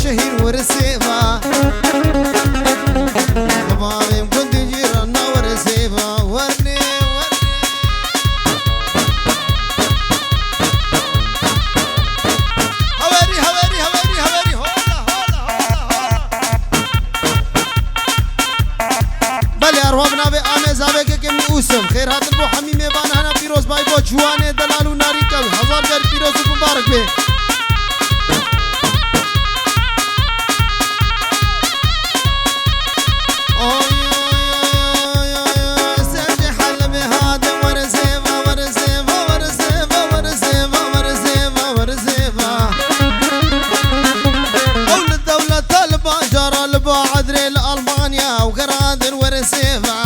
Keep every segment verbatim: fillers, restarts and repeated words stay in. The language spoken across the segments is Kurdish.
Şehîr wersê va. Li bavê gundê cîrana wersê va. Wernê, wernê. Hawerî, hawerî, hawerî, hawerî. Hola, hola, hola, hola. Belê, erwa bi navê Amê Zavekê ke min Ûsim. Xêr hatin bo hemî mêvanhana pîroz bay bo ciwanê delal û narî kew. Hezar car pîroz û mubarek bê. Oy, oy, oy, oy, oy, oy, Sercê Helebê hate werzê va, werzê va, werzê va, werzê va, werzê va, werzê va. Ew li dewleta, li bajara, li ba edrê, li Almanya û geradin werzê va.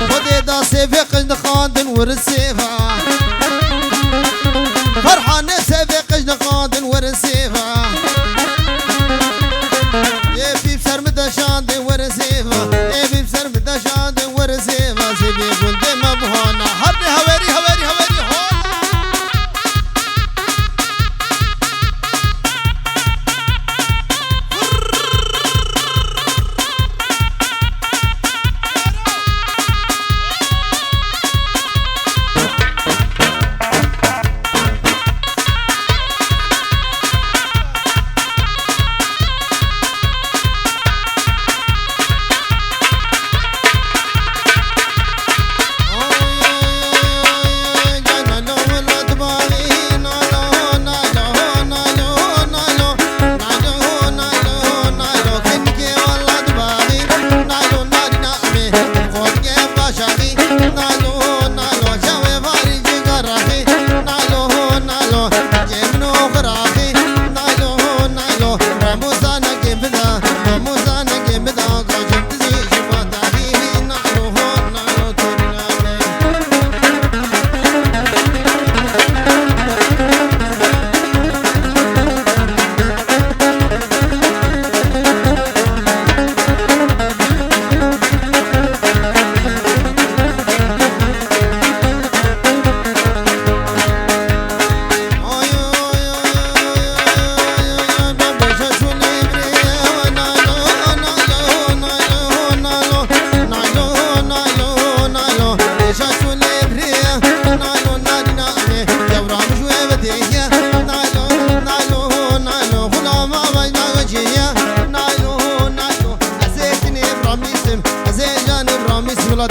Xwedê da sêvê qij dixandin werzê va. Ferhane sêvê qij dixandin werzê va. Ê bîb ser min de şandê werzê va. Ê bîb ser min de şandê werzê va. Zêbê gundê me buhana. Herdê hawerî, hawerî, hawerî, ho.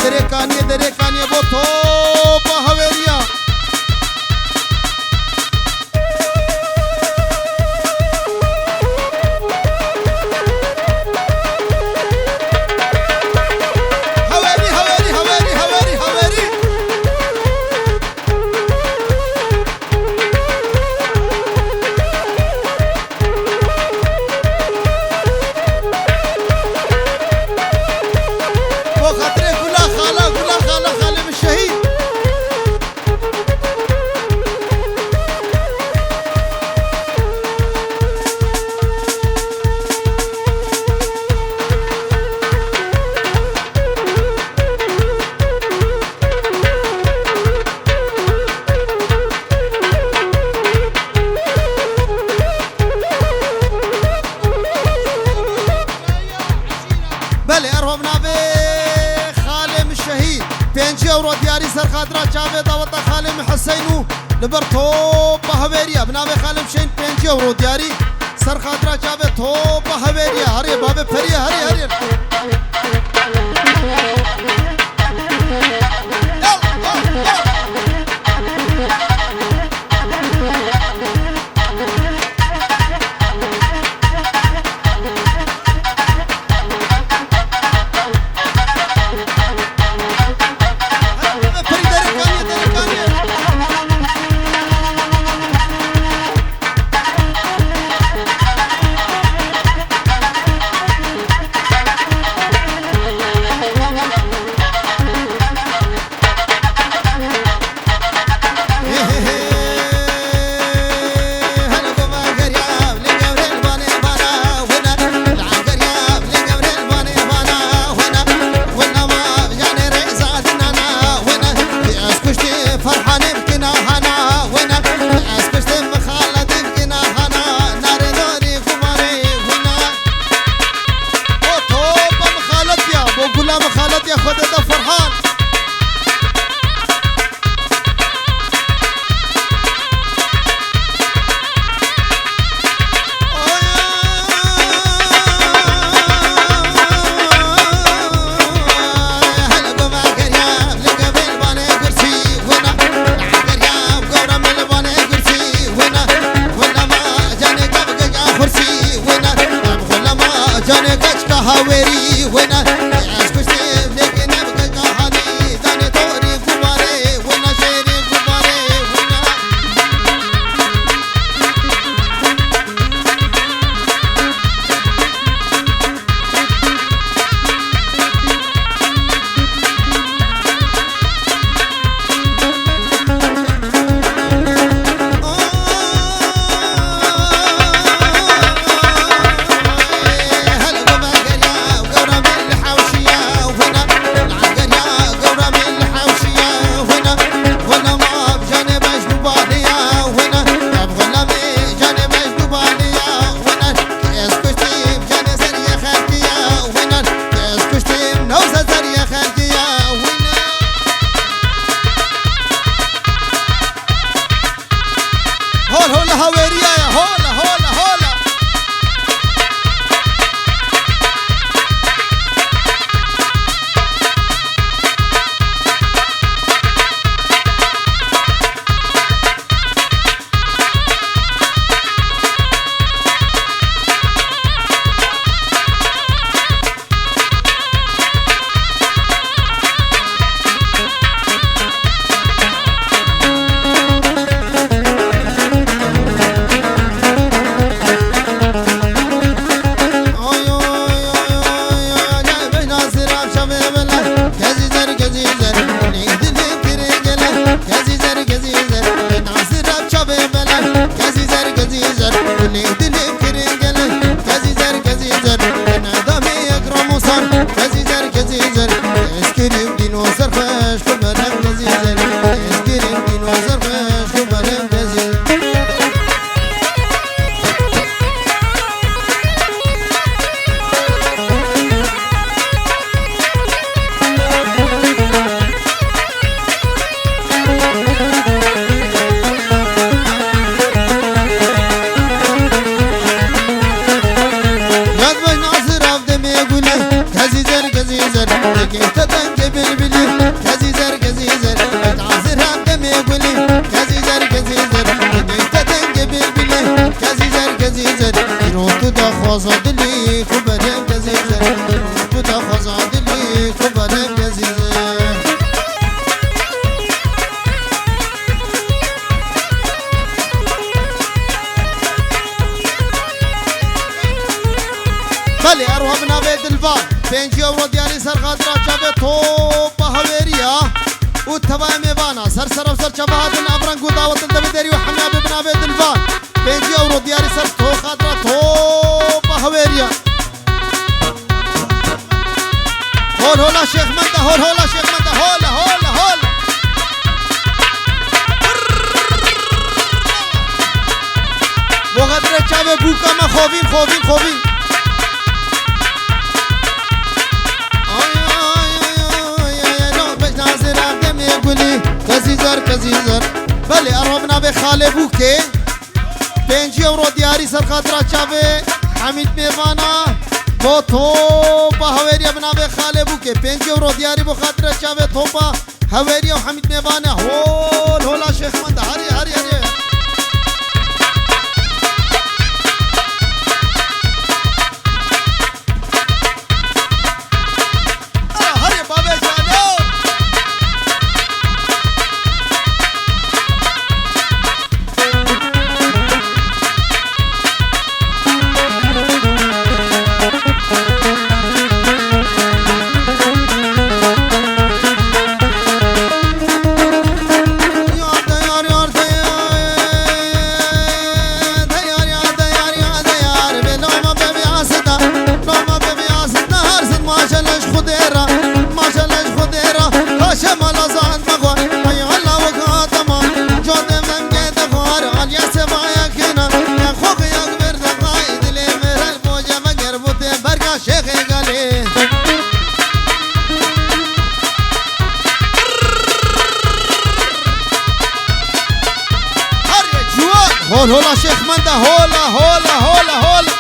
Derê Kaniyê, Derê Kaniyê bo topa hawêriya. Hawerî, hawerî, hawerî, hawerî, hawerî. Bo xatirê gula xala, gula xala, xalê min şehîd. Belê, erho bi navê xalê min şehîd. Pêncî ewro diyarî ser xatira çavê daweta xalê min Hiseyn û li ber topa hevêriya. Bi navê xalê min şehîd pêncî ewro diyarî ser xatira çavê topa hevêriya. Herê bavê perî, herê, herê. Hawêrî wina, ez kuştî lêkine bi qeqa hanî, danê torî gubarê wina, şêrî gubarê wina. Hol, hol, hawêriya ye, hol, hol, hol. Yad baş Nasir Avdemê gulî, kezî zer, kezî zer, dikişte dengê bilbilî, kezî zer, kezî zer, Nasir Avdemê gulî, kezî zer, kezî zer, dikişte dengê bilbilî, kezî zer, kezî zer, îro tu daxwaza dilî, xu berê kezî zer, tu daxwaza dilî, xu berê kezî zer. Belê, eroha bi navê Dilvan. Pêncî ewro diyarî ser xatira çavê topa Hewêriya û tevayê mêvana. Ser sera û ser çava hatin ev reng û dawetin devê derî û hemiya bi navê Dilvan. Pêncî ewro diyarî ser to xatira topa Hewêriya. Hol hola Şêxmende, hol hola Şêxmende, hol, hol, hol. Bo xatirê çavê bûka me xovîn, xovîn, xovîn. Ay, ay, ay, ay, ay, ay, ay, ay, Nasir Avdemê gulî, kezî zer, kezî zer. Belê, eroha bi navê Xalê Bûkê. Pêncî ewro diyarî ser xatira çavê Hemîd Mêvana. Bo topa Hewêriya bi navê Xalê Bûkê. Pêncî ewro diyarî bo xatira çavê topa Hewêriya û Hemîd Mêvane. Hol, hola Şêxmende. Herî, herî, herî. Ara, herî, bavê cano. Hol hola Şêxmende, hola, hola, hola, hola.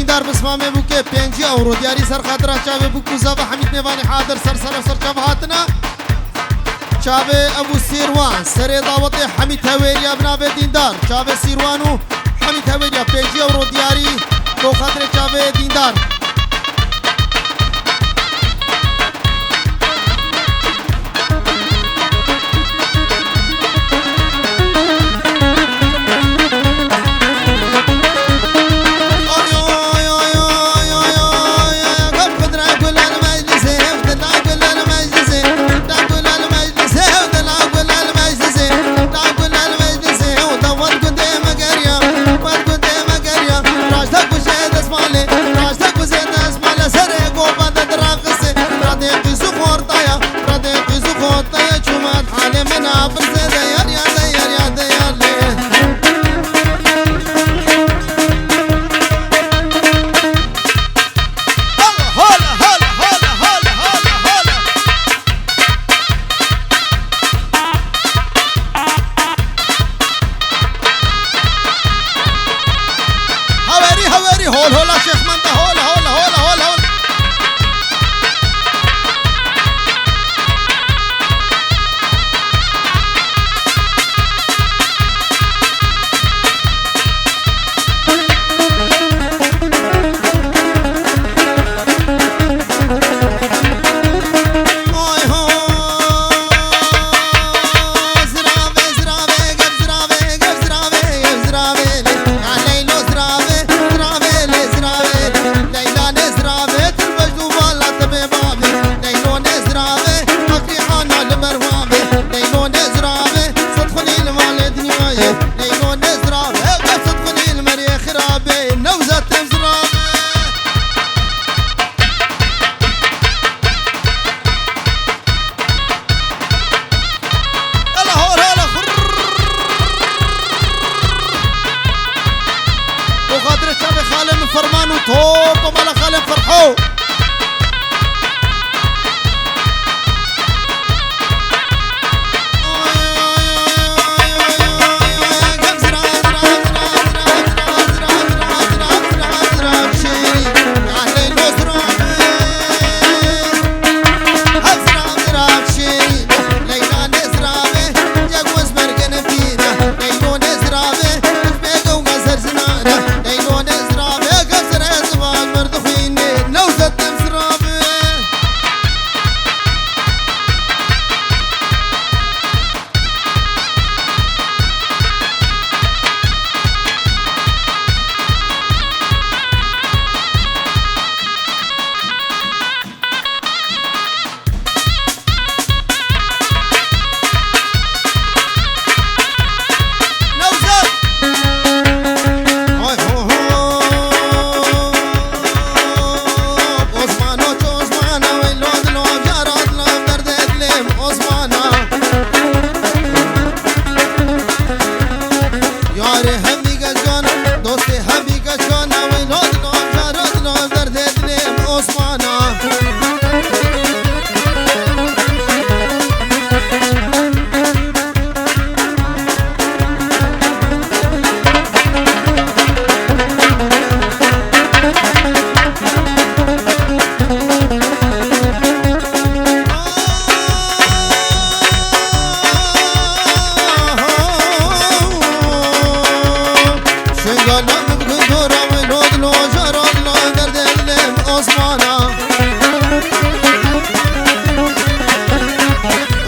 Dar bismamê bûkê pêncî ewro diyarî ser xatira çavê bûk û zava Hemîd Nêvanî hadir ser ser ser çav hatina. Çavê Ebû Sêrwan, serê dawetê Hemîd Hewêriya bi navê Dîndar. Çavê Sîrwan û Hemîd Hewêriya pêncî ewro diyarî bo xatirê çavê Dîndar. Hawerî, hawerî, hol, hola Şêxmende, hol, hol, hol, hol, hol. Ela hol, ela xurr. Bo xatirê çavê xalê min Ferman û top, mala xalê Ferho. Newzat! Ay ho ho! Osmano, Osmana, weylo dilo, cara dilo, derdê dilê min Osmana. Yarê hemî gecan, dostê hemî gecan, weylo dilo, cara dilo, derdê dilê min Osmana. Şengala min gundora wê lod loja rod lo derdê dilê min Osmana.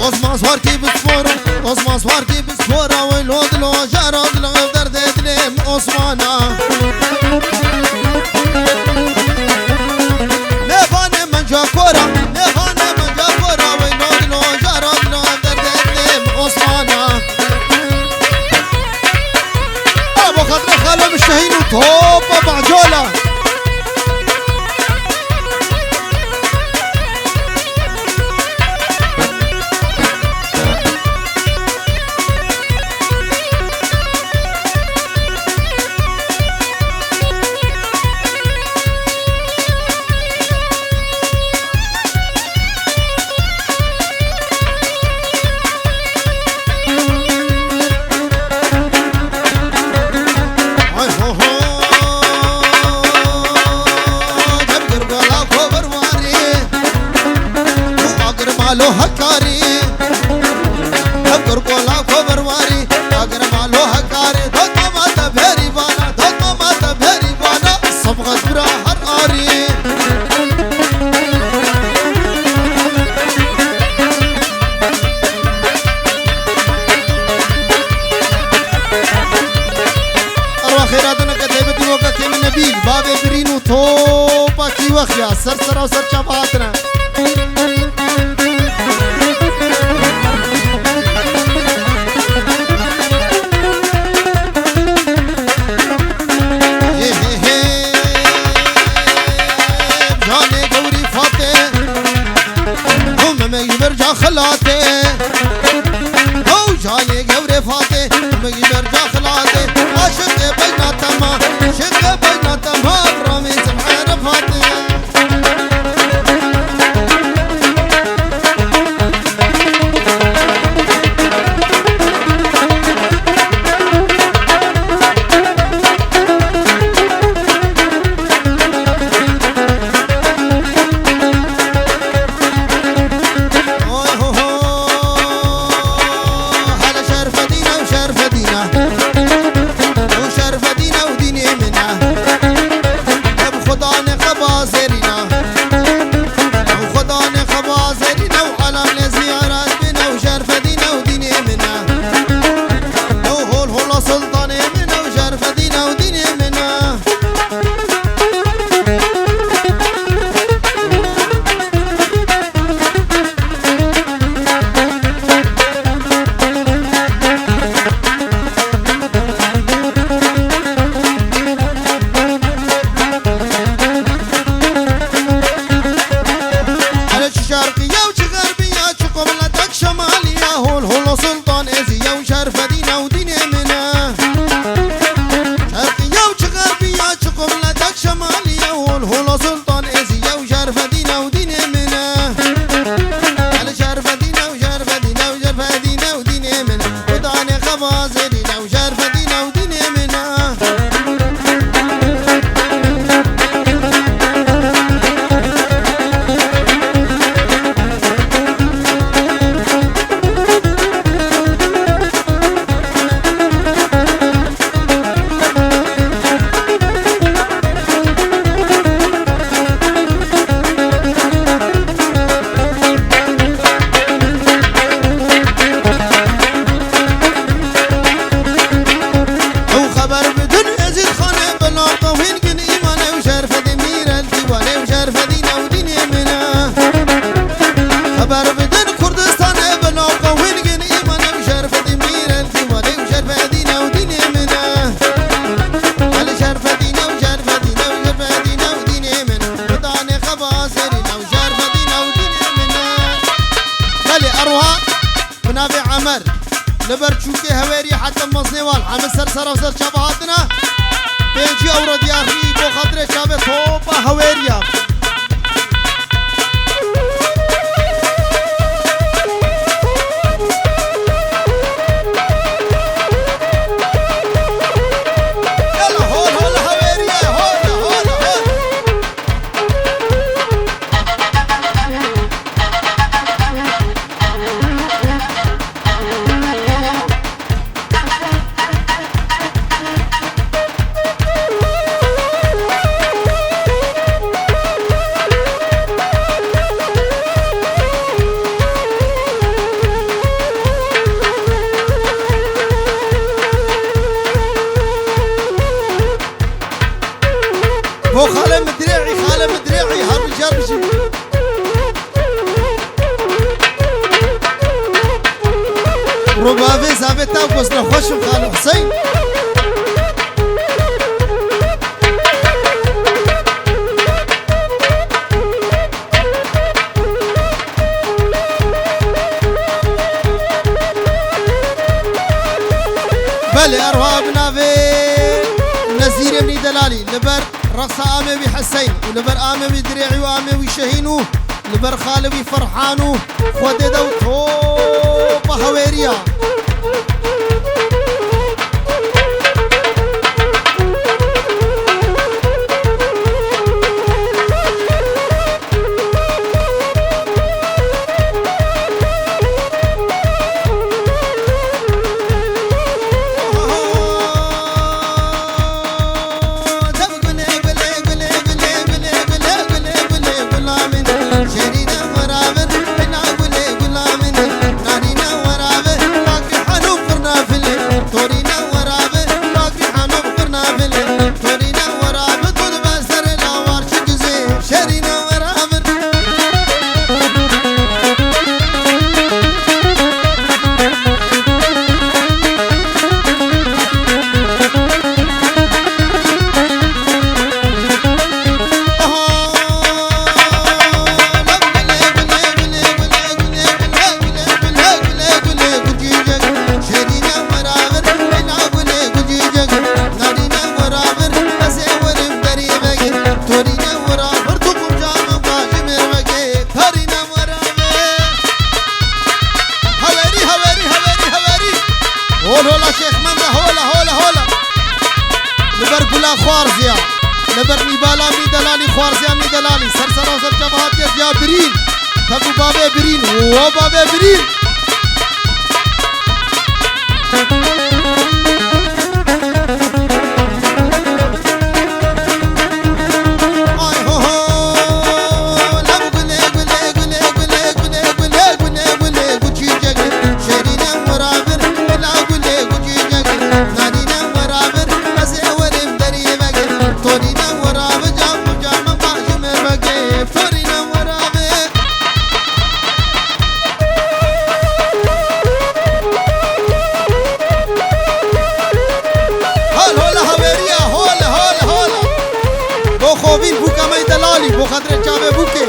Osman Swarkî bi spor, Osman Swarkî bi spor, wê lod loja rod lo derdê dilê min Osmana. Nêvanê min ca kora, nêvanê min ca kora, wê lod loja rod lo derdê dilê min Osmana. Abo xatirê xalê min Şehîn û topa Bahcola. Alo Hekarî, ev kurkola koverwarî, eger malo Hekarî, dotmama te berî vana, dotmama te berî vana, sabxet bira her arî. Erwa xêra dineke têbitî weke kêmî Nebîl, bavê birîn û topa kî wexiya, ser sera û ser çava hatine. Canê gewrî Fatê, û memeyî berca xelatê. Ew canê gewrê Fatê, memeyî berca xelatê. Aşiqê beyna tema, aşiqê beyna tema, ramî zimhene Fatê. Oy ho ho. Hele şerfedîne û şerfedîne. Û şerfedîne û dînê min e. Ev xudanê xebazerîne. Ew xudanê xebazerîne û alemê ziyaret bîne û şerfedîne û dînê min e. Ew hol hola sultanê min e û şerfedîne û dînê min e. Hele çi şerqiya û çi xerbiya, çi qibletek şemaliya, hol hol o sultan êziya û şerfedîne û dînê min e. Şerqiya û çi xerbiya, çi qibletek şemaliya, hol hol o sultan êziya û şerfedîne û dînê min e. Hele şerfedîne û şerfedîne û şerfedîne û dînê min e. Xudanê xebazerîne û şerfedîne û dînê min e. Ew xeber bidin Ezîd Xanê, bila qewîn gin îmane û şerfedî mîrel dîwane û şerfedî newdînê min e. Xeber bidin Kurdistanê, bila qewîn gin îmane û şerfedî mîrel dîwane û şerfedî newdînê min e. Hele şerfedîne û şerfedîne û şerfedîne û dînê min. Xudanê xebazerîne û şerfedîne û dînê min e. Belê, erwa bi navê Emer. Li ber çûkê Hewêrî heta mezinê wan. Hemî ser sera û ser çava hatine. Pêncî ewro diyarî bo xatirê çavê topa Hewêriya. Yala, hol, hol, Hewêriye, hol, hol, hol. Bo xalê min dirê'î, xalê min dirê'î, her bijî, her bijî. Rûbavê zavê te û gozna xweş im, Xalo Huseyîn. Belê, erwa bi navê Nezîrê min î delalî, li ber reqsa amê wî Heseyîn û li ber amê wî Dirê'î û amê wî Şehîn û li ber xalê wî Ferhan û Xwedê de û topa Hewêriya. Hola Şêxmend e, hola, hola, hola. Li ber Gula Xwarziya, li ber Nîbala Mî Delalî, Xwarziya Mî Delalî, ser sera û ser çava hatiye diya birîn. Tev û bavê birîn, wo bavê birîn. Ay ho ho, la gule, gule, gule, gule, gule, gule, gule, gule, gule, gu çîçek, şêrîne wira bir, la gule, gu çîçek, narîne wira bir, ez ê werim derî veke, torîne wira bi, cam, cam, bacim veke, torîne wira bi. Hol, hol, haveriya, hol, hol, hol. Bo xovîn bûka me delalî, bo xatirê çavê bûkê.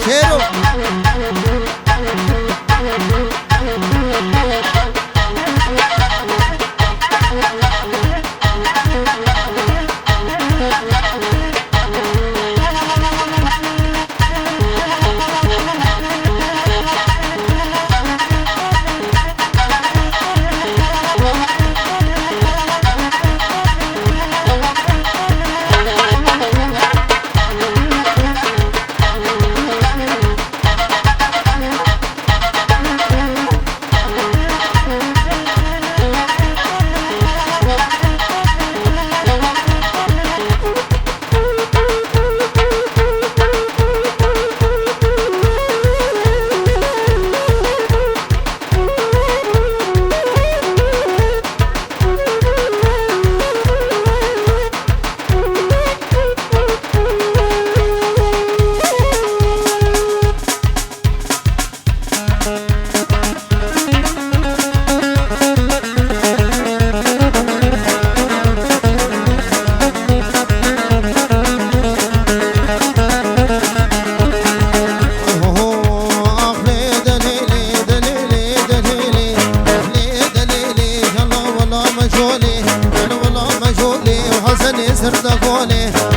Şêro. Sirda gole.